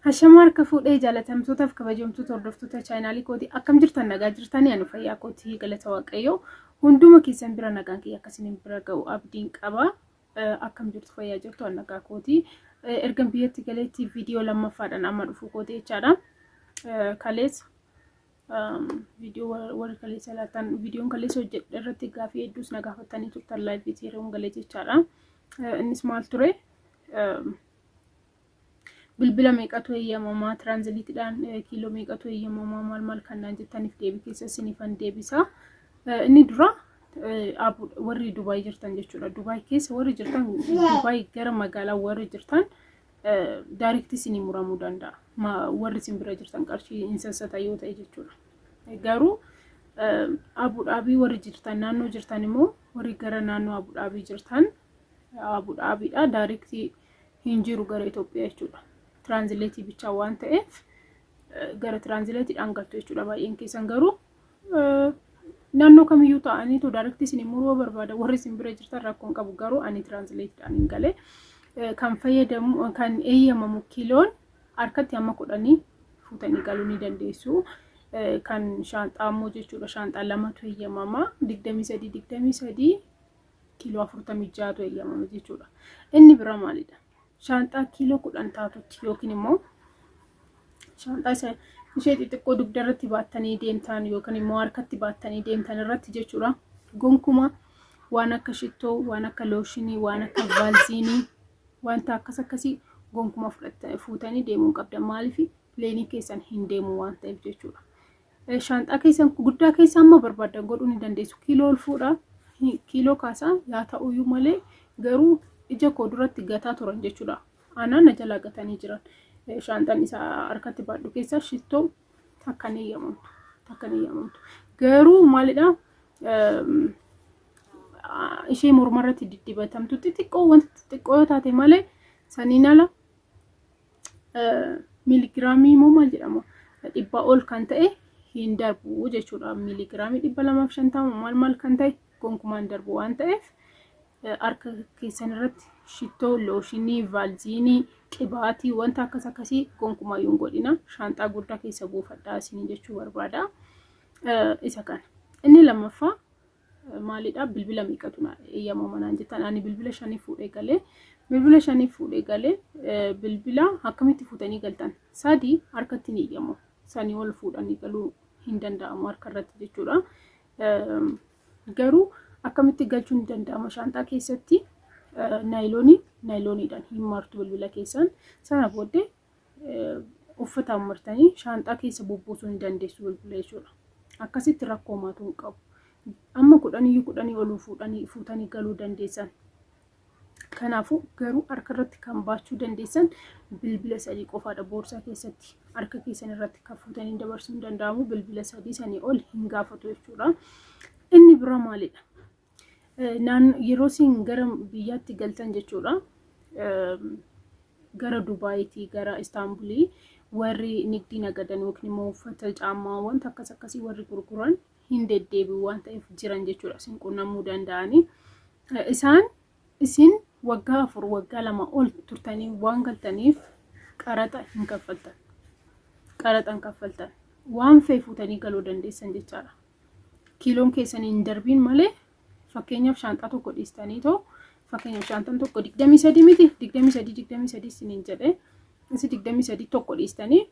Hashama harka fuudhee jaalatamtootaaf kabajamtoota hordoftoota chaayinaalii kootii, akkam jirtan? Nagaa jirtanii? Ani fayyaa kootii, galata Waaqayyoo. Hunduma keessan bira nagaan kiyya akkasiniin bira ga'u abdiin qaba. Akkam jirtu? Fayyaa jirtu? Ani nagaa kootii. Ergan biyyatti galeetti viidiyoo lammaffaadhaan amma dhufuu kooti jechaadha. Kaleessa viidiyoo warri kaleessa laatan, viidiyoon kaleessa hojjedhe irratti gaafii hedduus na gaafatanii turtan live yeroon galee jechaadha. Innis maal ture? Bilbila meeqatu eeyyamamaa, tiraanziliitiidhaan kiiloo meeqatu eeyyamamaa, maal maal kannaan jettaniif deebii keessa isiniifan deebisa. Inni dura warri Dubaay jirtan jechuudha. Dubaay keessa warri jirtan, Dubaay gara magaalaa warri jirtan, direct isinii muramuu danda'a. Warri isin bira jirtan qarshii hin sassata yoo ta'e jechuudha. Garuu Abu Dhaabii warri jirtan, naannoo jirtan immoo, warri gara naannoo Abu Dhaabii jirtan, Abu Dhaabiidha direct hin jiru gara Itoophiyaa jechuudha. Tiraanzileetii bichaa waan ta'eef gara tiraanzileetiidhaan galtu jechuudha baay'een keessan. Garuu naannoo kamiyyuu ta'anii too direct isin muruu barbaada warri isin bira jirtan, rakkoon qabu, garuu ani tiraanzileetiidhaan hin galee. Kan fayyadamu, kan eeyyamamu, kiiloon harkatti hamma 10 fuutanii galuu ni dandeessu. Kan shaanxaa immoo jechuudha, shaanxaa lamatu eeyyamama. 23, 23, kiiloo 46tu eeyyamama jechuudha. Inni bira maalidha? Shaanxaa kiiloo 10 taatutti yookiin immoo shaanxaa isa ishee xixiqqoo dugda irratti baattanii deemtan yookiin immoo harkatti baattanii deemtan irratti jechuudha. Gonkuma waan akka shittoo, waan akka looshinii, waan akka vaalziinii, wanta akkas akkasii gonkuma fuutanii deemuu hin qabdan. Maaliif? Plane keessan hin deemu waan ta'eef jechuudha. Shaanxaa keessan guddaa keessa amma barbaadan godhuu ni dandeessu. Kiiloo ol fuudha. Kiiloo kaasaa yaa ta'uyyuu malee, garuu ija koo duratti gataa turan jechuudha. Anaan na jalaa gatanii jiran. Shaanxaan isaa harkatti baadhu keessa shittoo takka ni eeyyamamtu. Takka ni eeyyamamtu. Garuu maalidha? Ishee mormarratti diddibatamtu xixiqqoo, wanta xixiqqoo yoo taate malee, saniin ala miiligiraamii immoo maal jedhama, 100 ol kan ta'e hin darbu jechuudha. Miiligiraamii 250 maal maal kan ta'e gonkumaan hin darbu waan ta'eef, harka keessan irratti shittoo, looshinii, vaalziinii, qibaatii, wanta akkas akkasii gonkumaayyuu hin godhina. Shaanxaa guddaa keessa buufadhaa isinii jechuu barbaada. Isa kana. Inni lammaffaa maalidha? Bilbila meeqatu na eeyyamama naan jettan. Ani bilbila shanii fuudhee galee, bilbila shanii fuudhee galee. Bilbila akkamitti fuutanii galtan? Sadi harkatti ni eeyyamu. Sanii ol fuudhanii galuu hin danda'amu harka irratti jechuudha. Garuu akkamitti galchuun ni danda'ama? Shaanxaa keessatti naayiloonii, naayilooniidhaan hin martu bilbila keessan. Sana booddee uffataan martanii shaanxaa keessa bubbuusuu ni dandeessu bilbila jechuudha. Akkasitti rakkoo maatuu hin qabu. Amma 10yyuu, 10 oluu fuudhanii fuutanii galuu dandeessan. Kanaafuu garuu harka irratti kan baachuu dandeessan bilbila sadii qofaadha boorsaa keessatti. Harka keessan irratti kan fuutanii dabarsuu hin danda'amu, bilbila sadii, sanii ol hin gaafatu jechuudha. Inni bira maalidha? Yeroo isin gara biyyaatti galtan jechuudha. Gara Dubaayitii, gara Istaanbulii warri nigdii nagadan yookiin immoo uffata, caammaa, wanta akkas akkasii warri gurguran hin deddeebi'u waan ta'eef jiran jechuudha. Isin qunnamuu danda'anii. Isaan isin waggaa 4, waggaa 2 ol turtanii waan galtaniif qaraxa hin kaffaltan. Qaraxa hin kaffaltan. Waan fe'e fuutanii galuu dandeessan jechaadha. Kiiloon keessan hin darbiin malee, fakkeenyaaf shaanxaa tokko dhiistanii too, fakkeenyaaf shaanxaan tokko 23 miti, 23, 23 isiniin jedhee, isi 23 tokko dhiistanii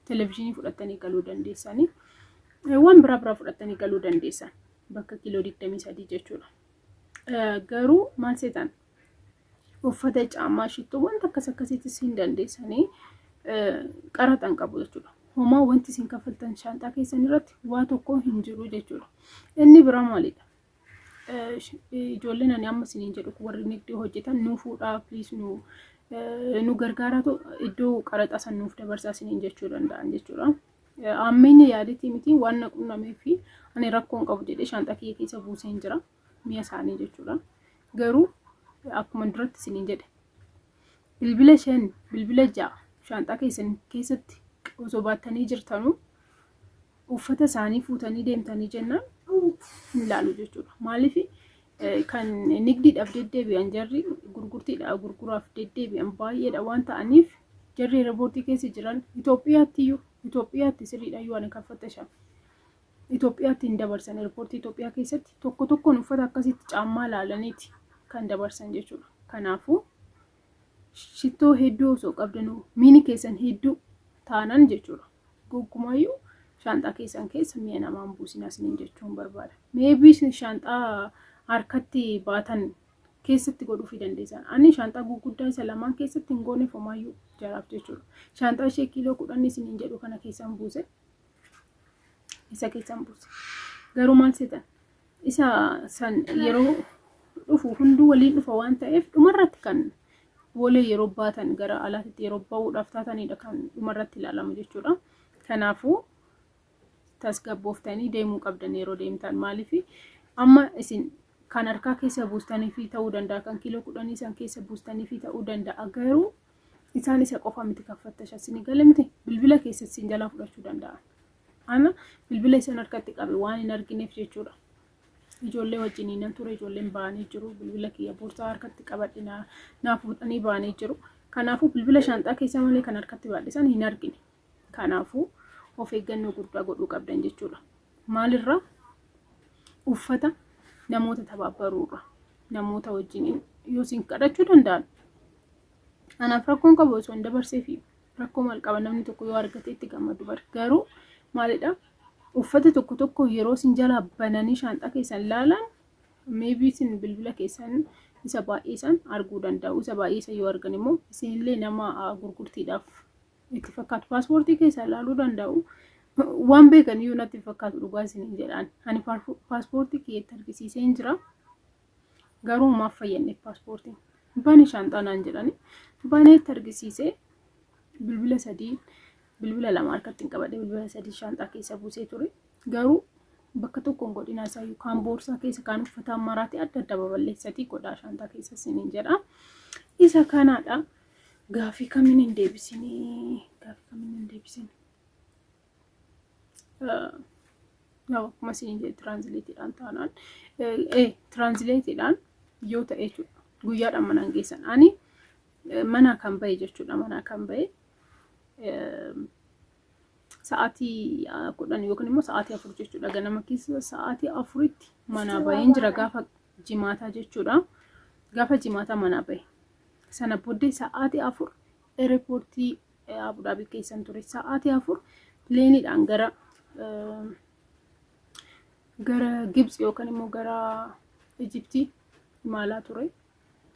televizyiinii fudhattanii galuu dandeessanii. Waan biraa biraa fudhattanii galuu dandeessan bakka kiiloo 23 jechuudha. Garuu maal seetan? Uffata, caammaa, shittoo, wanta akkas akkasiittis hin dandeessanii, qaraxa hin qabu jechuudha. Homaa wanti isin kaffaltan shaanxaa keessan irratti waa tokko hin jiru jechuudha. Inni biraa maalidha? Ijoolleen ani amma isiniin jedhu warri nigdii hojjetan nu fuudhaa, please, nu gargaaraatu iddoo qaraxa san nuuf dabarsaa isiniin jechuu danda'an jechuudha. Ammeenya yaaditii miti, waan na qunnamee fi ani rakkoon qabu jedhee shaanxaa kiyya keessa buuseen jira mi'a isaanii jechuudha. Garuu akkuma duratti isiniin jedhe, bilbila shan, bilbila ja'a shaanxaa keessan keessatti osoo baattanii jirtanuu uffata isaanii fuutanii deemtanii jennaan hin laalu jechuudha. Maaliif? Kan nigdiidhaaf deddeebi'an, jarri gurgurtiidha gurguraaf deddeebi'an baay'eedha waan ta'aniif. Jarri airportii keessa jiran Itoophiyaatti iyyuu, Itoophiyaatti sirriidha iyyuu ani kan fattashan. Itoophiyaatti hin dabarsan. Airportii Itoophiyaa keessatti tokko tokkoon uffata akkasitti caammaa laalaniiti kan dabarsan jechuudha. Kanaafuu shittoo hedduu osoo qabdanuu, miini keessan hedduu taanan jechuudha, Gonkumaayyuu shaanxaa keessan keessa mi'a namaan buusinaa isiniin jechuun barbaada. Maybe shaanxaa harkatti baatan keessatti godhuufii dandeessan. Ani shaanxaa gurguddaa isa lamaan keessatti hin gooneef homaayyuu jaraaf jechuudha. Shaanxaa ishee kiiloo 10 isiniin jedhu kana keessan buuse. Isa keessan buuse. Garuu maal seetan? Isa san yeroo dhufu hunduu waliin dhufa waan ta'eef, dhumarratti kan boolee yeroo baatan, gara alaatti yeroo ba'uudhaaf taatanidha kan dhumarratti ilaalamu jechuudha. Kanaafuu tasgabbooftanii deemuu qabdan yeroo deemtan. Maaliif, amma isin kan harkaa keessa buustanii fi ta'uu danda'a, kan kiiloo 10 san keessa buustanii fi ta'uu danda'a, garuu isaan isa qofa miti kan fattasha. Isin gale miti, bilbila keessatti isin jalaa fudhachuu danda'an. Ana bilbila isan harkatti qabe waan hin argineef jechuudha. Ijoollee wajjin nan ture, ijoolleen ba'anii jiru. Bilbila kiyya boorsaa harkatti qabadhe naa fuudhanii ba'anii jiru. Kanaafuu bilbila shaanxaa keessa malee kan harkatti baadhisan hin argine. Kanaafuu of eeggannoo guddaa godhuu qabdan jechuudha. Maalirraa? Uffata namoota tabaabbaruurra, namoota wajjin yoo isin kadhachuu danda'an. Anaaf rakkoon qabu, osoo hin dabarseefi rakkoo maal qaba? Namni tokko yoo argate itti gammadu bara. Garuu maalidha, uffata tokko tokko yeroo isin jalaa bananii shaanxaa keessan laalan, maybe isin bilbila keessan isa baay'ee isaan arguu danda'u. Isa baay'ee isa yoo argan immoo isinillee nama gurgurtiidhaaf itti fakkaatu, paaspoortii keessaa ilaaluu danda'u. Waan beekan iyyuu natti fakkaatu, dhugaa isiniin jedhaan. Ani paaspoortii kiyyatti argisiiseen jira. Garuu maaf fayyadneef paaspoortiin? Bani shaanxaa naan jedhani. Baneetti argisiisee, bilbila sadii, bilbila lama harkatti hin qabadhe, bilbila sadii shaanxaa keessa buusee ture. Garuu bakka tokkoon godhinaa isaayyuu, kaan boorsaa keessa, kaan uffata maraatee adda adda babal'eessatii godhaa shaanxaa keessa isiniin jedha. Isa kanaadha. Gaafii kamiin hin deebisinii? Gaafii kamiin hin deebisin? Akkuma isin jedhe, translateiidhaan taanaan, translateiidhaan yoo ta'e jechuudha. Guyyaadhaan manaan geessan. Ani manaa kan bahe jechuudha. Manaa kan bahe sa'aatii 10 yookiin immoo sa'aatii 4 jechuudha. Ganama keessa sa'aatii 4tti manaa baheen jira gaafa Jimaataa jechuudha. Gaafa Jimaataa manaa bahe. Sana booddee sa'aatii 4 airportii Abudaabii keessan ture. Sa'aatii 4 planeiidhaan gara Gibxi yookaan immoo gara Ijiptii imalaa ture.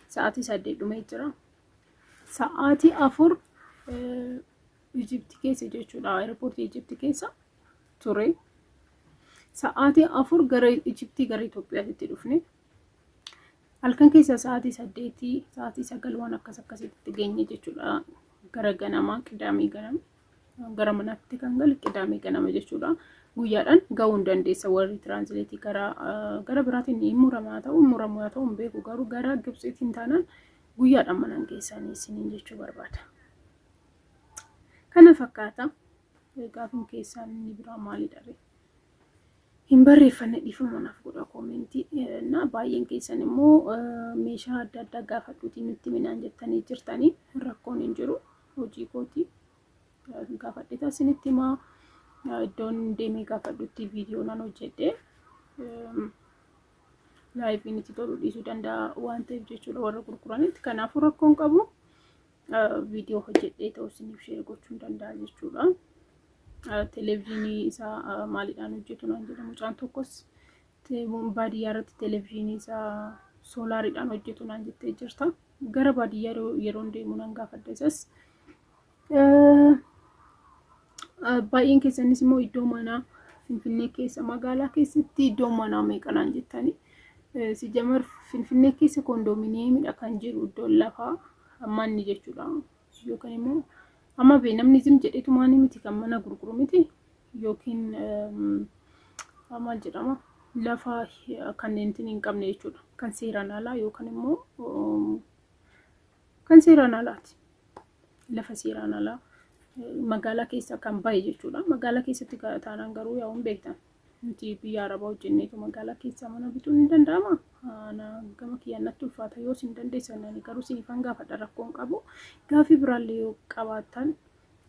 Sa'aatii 8 dhumee jira. Sa'aatii 4 Ijiptii keessa jechuudha. Airportii Ijiptii keessa ture. Sa'aatii 4 gara Ijiptii gara Itoophiyaatti dhufne. Halkan keessa sa'aatii 8, sa'aatii 9 waan akkas akkasitti geenye jechuudha. Gara ganamaa Qidaamee ganama. Gara manaatti kan galu Qidaamee ganama jechuudha. Guyyaadhaan gahuu hin dandeessa warri translateii gara biraatiin hin muramaa ta'u, hin muramu haa ta'u hin beeku, garuu gara Gibxiitiin taanaan guyyaadhaan manaan geessanii isiniin jechuu barbaada. Kana fakkaata. Gaafiin keessaa inni biraa maalidha ree? Hin barreeffanne, dhiifama naaf godha commentii. Na baay'een keessan immoo meeshaa adda addaa gaafadhuutii nutti minaan jettanii jirtanii, rakkoon hin jiru, hojii kooti. Gaafadhe isinitti himaa, iddoon deemee gaafadhutti viidiyoo nan hojjedhe. Liveiin itti toluu dhiisuu danda'a waan ta'eef jechuudha warra gurguranitti. Kanaafuu rakkoon qabu, viidiyoo hojjedhee ta'uu isiniif share gochuu hin danda'a jechuudha. Televezyiinii isaa maaliidhaan hojjetu naan jedha mucaan tokkos, baadiyyaa irratti televezyiinii isaa solariidhaan hojjetu naan jettee jirta. Gara baadiyyaa yeroo deemu nan gaafadha isas. Baay'een keessanis immoo iddoo manaa Finfinnee keessa, magaalaa keessatti iddoo manaa meeqa naan jettanii. Sijamar Finfinnee keessa condominiumiidha kan jiru iddoon lafaa manni jechuudha. Yookaan immoo amma bee namni zim jedhetu maanii miti kan mana gurguru miti, yookiin maal jedhama, lafa kanneen hin qabne jechuudha. Kan seeraan alaa yookaan immoo kan seeraan alaati. Lafa seeraan alaa magaalaa keessa kan bahe jechuudha. Magaalaa keessatti taanaan garuu yaa hin beektan. Nuti biyya Arabaa hojjenneetu magaalaa keessaa mana bituun ni danda'ama? Ana gama kiyyaan natti ulfaata yoo isin dandeessan ani garuu isiniifan gaafadha rakkoon qabu. Gaafii biraallee yoo qabaattan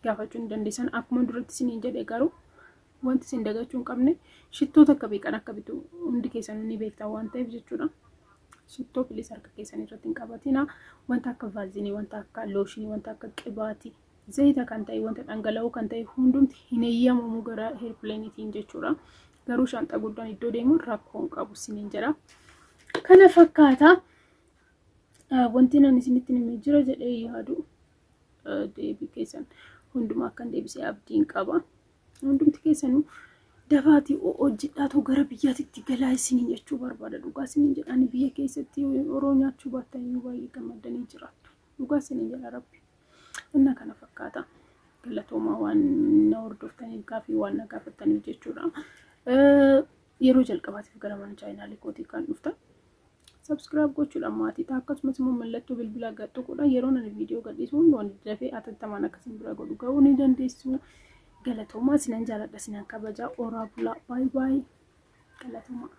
gaafachuu ni dandeessan. Akkuma duratti isiniin jedhe garuu wanti isin dagachuu hin qabne shittoo takka beekan akka bitu hundi keessanuu ni beektan waan ta'eef jechuudha. Shittoo bilis harka keessan irratti hin qabatina. Wanta akka vaazinii, wanta akka looshinii, wanta akka qibaatii, zayita kan ta'e, wanta dhangala'oo kan ta'e hundumti hin eeyyamamu gara airplane'itiin jechuudha. Garuu shaanxaa guddaan iddoo deemuun rakkoo hin qabu isiniin jedha. Kana fakkaata. Wanti nan isinitti himee jira jedhee yaadu deebii keessan hundumaa akkan deebisee abdiin qaba. Hundumti keessanuu dafaatii hojjedhaatoo gara biyyaatitti galaa isiniin jechuu barbaada. Dhugaa isiniin jedha ani biyya keessatti yeroo nyaachuu baattan iyyuu baay'ee gammaddanii jiraattu. Dhugaa isiniin jedha Rabbi. Inna kana fakkaata. Galatoomaa waan na hordoftaniif gaafii waan na gaafattaniif jechuudha. Yeroo jalqabaatiif gara mana chaayinaalii kootii kan dhuftan subscribe gochuudhaan maatii ta'a akkasumas immoo mallattoo bilbilaa gad tuquudhaan yeroo ani viidiyoo gadhiisu hundumaan dafee atattamaan akkasiin bira godhu ga'uu ni dandeessu. Galatoomaa sinan jaaladha sinan kabajaa oraa bulaa baay baay galatoomaa.